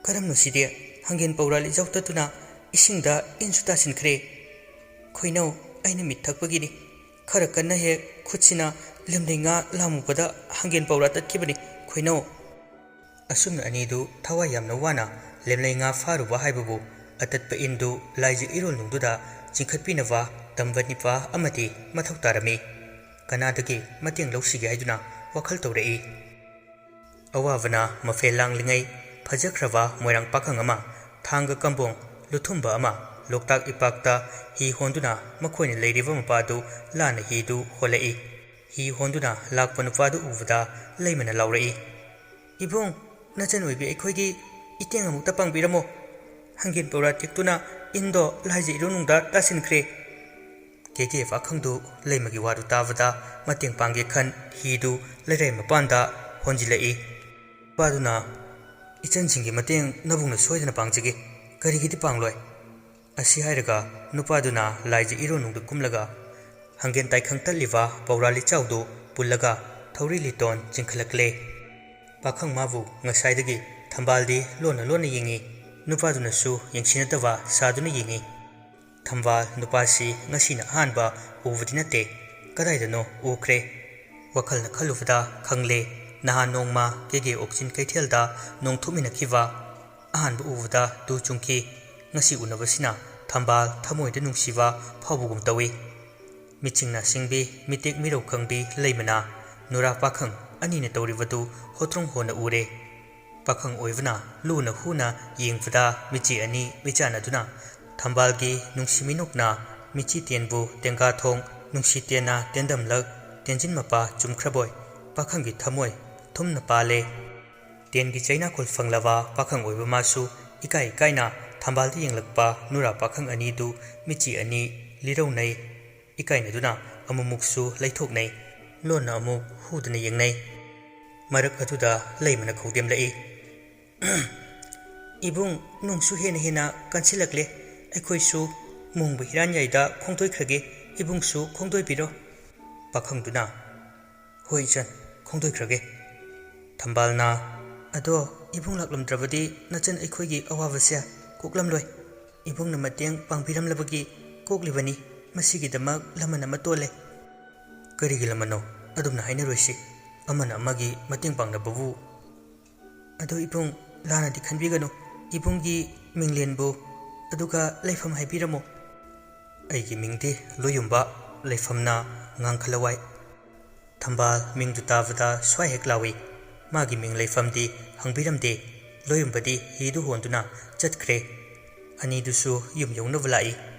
ꯀꯔꯝꯅꯣ ꯁꯤꯗꯤ? ꯍꯪꯒꯦꯟ ꯄꯧꯔꯥ ꯂꯤꯖꯥꯎ ꯇꯠꯇꯨꯅ ꯏꯁꯤꯡꯗ ꯏꯟꯁꯨ ꯇꯥꯁꯤꯟꯈ꯭ꯔꯦ꯫" "ꯈꯣꯏꯅꯧ, ꯑꯩꯅ ꯃꯤꯠ ꯊꯛꯄꯒꯤꯅꯤ꯫ ꯈꯔ ꯀꯟꯅ ꯍꯦꯛ ꯈꯨꯠꯁꯤꯅ ꯂꯦꯝꯂꯩ ꯉꯥ ꯂꯥꯝꯃꯨꯕꯗ ꯍꯪꯒꯦꯟ ꯄꯧꯔꯥ ꯇꯠꯈꯤꯕꯅꯤ ꯈꯣꯏꯅꯧ꯫" ꯑꯁꯨꯝꯅ ꯑꯅꯤꯗꯨ ꯊꯋꯥꯏ ꯌꯥꯝꯅ ꯋꯥꯅ ꯂꯦꯝꯂꯩ ꯉꯥ ꯐꯥꯔꯨꯕ ꯍꯥꯏꯕꯕꯨ ꯑꯇꯠꯄ ꯏꯟꯗꯨ ꯂꯥꯏꯖ ꯏꯔꯣꯜ ꯅꯨꯡꯗꯨꯗ ꯆꯤꯡꯈꯠꯄꯤꯅꯕ ꯇꯝꯕ ꯅꯤꯄꯥ ꯑꯃꯗꯤ ꯃꯊꯧ ꯇꯥꯔꯝꯃꯤ꯫ ꯀꯅꯥꯗꯒꯤ ꯃꯇꯦꯡ ꯂꯧꯁꯤꯒꯦ ꯍꯥꯏꯗꯨꯅ ꯋꯥꯈꯜ ꯇꯧꯔꯛꯏ꯫ ꯑꯋꯥꯕꯅ ꯃꯐꯦꯜ ꯂꯥꯡꯂꯤꯉꯩ ꯐꯖꯈ꯭ꯔꯕ ꯃꯣꯏꯔꯥꯡ ꯄꯥꯈꯪ ꯑꯃ ꯊꯥꯡꯒ ꯀꯝꯕꯣꯡ ꯂꯨꯊꯨꯝꯕ ꯑꯃ ꯂꯣꯛꯇꯥꯛ ꯏꯄꯥꯛꯇ ꯍꯤ ꯍꯣꯟꯗꯨꯅ ꯃꯈꯣꯏꯅ ꯂꯩꯔꯤꯕ ꯃꯄꯥꯗꯨ ꯂꯥꯟꯅ ꯍꯤꯗꯨ ꯍꯣꯜꯂꯛꯏ꯫ ꯍꯤ ꯍꯣꯟꯗꯨꯅ ꯂꯥꯛꯄ ꯅꯨꯄꯥꯗꯨ ꯎꯕꯗ ꯂꯩꯃꯅ ꯂꯥꯎꯔꯛꯏ, "ꯏꯕꯨꯡ, ꯅꯆꯟ ꯑꯣꯏꯕꯤ ꯑꯩꯈꯣꯏꯒꯤ ꯏꯇꯦꯡ ꯑꯃꯨꯛꯇ ꯄꯥꯡꯕꯤꯔꯝꯃꯣ꯫ ꯍꯪꯒꯦꯟ ꯄꯧꯔꯥ ꯇꯦꯛꯇꯨꯅ ꯏꯟꯗꯣ ꯂꯥꯏꯖ ꯏꯔꯨꯅꯨꯡꯗ ꯇꯥꯁꯤꯟꯈ꯭ꯔꯦ꯫" ꯀꯦꯀꯦ ꯄꯥꯈꯪꯗꯨ ꯂꯩꯃꯒꯤ ꯋꯥꯗꯨ ꯇꯥꯕꯗ ꯃꯇꯦꯡ ꯄꯥꯡꯒꯦ ꯈꯟ ꯍꯤꯗꯨ ꯂꯩꯔꯥꯏ ꯃꯄꯥꯟꯗ ꯍꯣꯟꯖꯤꯜꯂꯛꯏ꯫ ꯅꯨꯄꯥꯗꯨꯅ, "ꯏꯆꯟꯁꯤꯡꯒꯤ ꯃꯇꯦꯡ ꯅꯕꯨꯡꯅ ꯁꯣꯏꯗꯅ ꯄꯥꯡꯖꯒꯦ, ꯀꯔꯤꯒꯤꯗꯤ ꯄꯥꯡꯂꯣꯏ?" ꯑꯁꯤ ꯍꯥꯏꯔꯒ ꯅꯨꯄꯥꯗꯨꯅ ꯂꯥꯏꯖ ꯏꯔꯣꯟꯅꯨꯡꯗ ꯀꯨꯝꯂꯒ ꯍꯪꯒꯦꯟ ꯇꯥꯏꯈꯪ ꯇꯠꯂꯤꯕ ꯄꯧꯔꯥ ꯂꯤꯆꯥꯎꯗꯨ ꯄꯨꯜꯂꯒ ꯊꯧꯔꯤ ꯂꯤꯇꯣꯟ ꯆꯤꯡꯈꯠꯂꯛꯂꯦ꯫ ꯄꯥꯈꯪ ꯃꯥꯕꯨ ꯉꯁꯥꯏꯗꯒꯤ ꯊꯝꯕꯥꯜꯗꯤ ꯂꯣꯟꯅ ꯂꯣꯟꯅ ꯌꯦꯡꯉꯤ꯫ ꯅꯨꯄꯥꯗꯨꯅꯁꯨ ꯌꯦꯡꯁꯤꯟꯅꯗꯕ ꯁꯥꯗꯨꯅ ꯌꯦꯡꯉꯤ꯫ ꯊꯝꯕꯥꯜ ꯅꯨꯄꯥꯁꯤ ꯉꯁꯤꯅ ꯑꯍꯥꯟꯕ ꯎꯕꯗꯤ ꯅꯠꯇꯦ, ꯀꯗꯥꯏꯗꯅꯣ ꯎꯈ꯭ꯔꯦ꯫ ꯋꯥꯈꯜꯅ ꯈꯜꯂꯨꯕꯗ ꯈꯪꯂꯦ, ꯅꯍꯥꯟ ꯅꯣꯡꯃ ꯀꯦꯒꯦ ꯑꯣꯛꯆꯤꯟ ꯀꯩꯊꯦꯜꯗ ꯅꯣꯡ ꯊꯣꯛꯃꯤꯟꯅꯈꯤꯕ ꯑꯍꯥꯟꯕ ꯎꯕꯗ ꯇꯨ ꯆꯨꯡꯈꯤ꯫ ꯉꯁꯤ ꯎꯅꯕꯁꯤꯅ ꯊꯝꯕꯥꯜ ꯊꯃꯣꯏꯗ ꯅꯨꯡꯁꯤꯕ ꯐꯥꯎꯕꯒꯨꯝ ꯇꯧꯏ꯫ ꯃꯤꯠꯁꯤꯡꯅ ꯁꯤꯡꯕꯤ, ꯃꯤꯇꯦꯛ ꯃꯤꯔꯧ ꯈꯪꯕꯤ ꯂꯩꯃꯅ ꯅꯨꯔꯥ ꯄꯥꯈꯪ ꯑꯅꯤꯅ ꯇꯧꯔꯤꯕꯗꯨ ꯍꯣꯇ꯭ꯔꯣꯡ ꯍꯣꯅ ꯎꯔꯦ꯫ ꯄꯥꯈꯪ ꯑꯣꯏꯕꯅ ꯂꯨꯅ ꯍꯨꯅ ꯌꯦꯡꯕꯗ ꯃꯤꯠꯆꯤ ꯑꯅꯤ ꯃꯤꯆꯥꯟꯅꯗꯨꯅ ꯊꯝꯕꯥꯜꯒꯤ ꯅꯨꯡꯁꯤ ꯃꯤꯅꯣꯛꯅ ꯃꯤꯠꯆꯤ ꯇꯦꯟꯕꯨ ꯇꯦꯡꯒꯥ ꯊꯣꯡ ꯅꯨꯡꯁꯤ ꯇꯦꯟꯅ ꯇꯦꯟꯗꯝꯂꯛ ꯇꯦꯟꯖꯤꯟ ꯃꯄꯥ ꯆꯨꯝꯈ꯭ꯔꯕꯣꯏ ꯄꯥꯈꯪꯒꯤ ꯊꯃꯣꯏ ꯊꯨꯝꯅ ꯄꯥꯜꯂꯦ꯫ ꯇꯦꯟꯒꯤ ꯆꯩꯅꯥꯈꯣꯜ ꯐꯪꯂꯕ ꯄꯥꯈꯪ ꯑꯣꯏꯕ ꯃꯥꯁꯨ ꯏꯀꯥꯏ ꯏꯀꯥꯏꯅ ꯊꯝꯕꯥꯜꯗ ꯌꯦꯡꯂꯛꯄ ꯅꯨꯔꯥ ꯄꯥꯈꯪ ꯑꯅꯤꯗꯨ ꯃꯤꯠꯆꯤ ꯑꯅꯤ ꯂꯤꯔꯧꯅꯩ꯫ ꯏꯀꯥꯏꯅꯗꯨꯅ ꯑꯃꯨꯛꯃꯨꯛꯁꯨ ꯂꯩꯊꯣꯛꯅꯩ꯫ ꯂꯣꯟꯅ ꯑꯃꯨꯛ ꯍꯨꯗꯅ ꯌꯦꯡꯅꯩ꯫ ꯃꯔꯛ ꯑꯗꯨꯗ ꯂꯩꯃꯅ ꯈꯧꯗꯦꯝꯂꯛꯏ꯫ "ꯏꯕꯨꯡ, ꯅꯣꯡꯁꯨ ꯍꯦꯟꯅ ꯍꯦꯟꯅ ꯀꯟꯁꯤꯜꯂꯛꯂꯦ꯫ ꯑꯩꯈꯣꯏꯁꯨ ꯃꯣꯡꯕ ꯍꯤꯔꯥꯟꯌꯥꯏꯗ ꯈꯣꯡꯗꯣꯏꯈ꯭ꯔꯒꯦ꯫ ꯏꯕꯨꯡꯁꯨ ꯈꯣꯡꯗꯣꯏꯕꯤꯔꯣ꯫" ꯄꯥꯈꯪꯗꯨꯅ, "ꯍꯣꯏ ꯏꯆꯟ, ꯈꯣꯡꯗꯣꯏꯈ꯭ꯔꯒꯦ꯫" ꯊꯝꯕꯥꯜꯅ, "ꯑꯗꯣ ꯏꯕꯨꯡ ꯂꯥꯛꯂꯝꯗ꯭ꯔꯕꯗꯤ ꯅꯆꯟ ꯑꯩꯈꯣꯏꯒꯤ ꯑꯋꯥꯕꯁꯦ ꯀꯣꯛꯂꯝꯂꯣꯏ꯫ ꯏꯕꯨꯡꯅ ꯃꯇꯦꯡ ꯄꯥꯡꯕꯤꯔꯝꯂꯕꯒꯤ ꯀꯣꯛꯂꯤꯕꯅꯤ꯫ ꯃꯁꯤꯒꯤꯗꯃꯛ ꯂꯃꯟ ꯑꯃ ꯇꯣꯜꯂꯦ꯫" "ꯀꯔꯤꯒꯤ ꯂꯃꯟꯅꯣ? ꯑꯗꯨꯝꯅ ꯍꯥꯏꯅꯔꯣꯏꯁꯤ꯫ ꯑꯃꯅ ꯑꯃꯒꯤ ꯃꯇꯦꯡ ꯄꯥꯡꯅꯕꯕꯨ꯫" "ꯑꯗꯣ ꯏꯕꯨꯡ, ꯂꯥꯟꯅꯗꯤ ꯈꯟꯕꯤꯒꯅꯨ꯫ ꯏꯕꯨꯡꯒꯤ ꯃꯤꯡꯂꯦꯟꯕꯨ, ꯑꯗꯨꯒ ꯂꯩꯐꯝ ꯍꯥꯏꯕꯤꯔꯝꯃꯣ꯫" "ꯑꯩꯒꯤ ꯃꯤꯡꯗꯤ ꯂꯣꯏꯌꯨꯝꯕ, ꯂꯩꯐꯝꯅ ꯉꯥꯡꯈꯂꯋꯥꯏ꯫" ꯊꯝꯕꯥꯜ ꯃꯤꯡꯗꯨ ꯇꯥꯕꯗ ꯁ꯭ꯋꯥꯏ ꯍꯦꯛ ꯂꯥꯎꯏ꯫ ꯃꯥꯒꯤ ꯃꯤꯡ ꯂꯩꯐꯝꯗꯤ ꯍꯪꯕꯤꯔꯝꯗꯦ꯫ ꯂꯣꯏꯔꯝꯕꯗꯤ ꯍꯤꯗꯨ ꯍꯣꯟꯗꯨꯅ ꯆꯠꯈ꯭ꯔꯦ꯫ ꯑꯅꯤꯗꯨꯁꯨ ꯌꯨꯝ ꯌꯧꯅꯕ ꯂꯥꯛꯏ꯫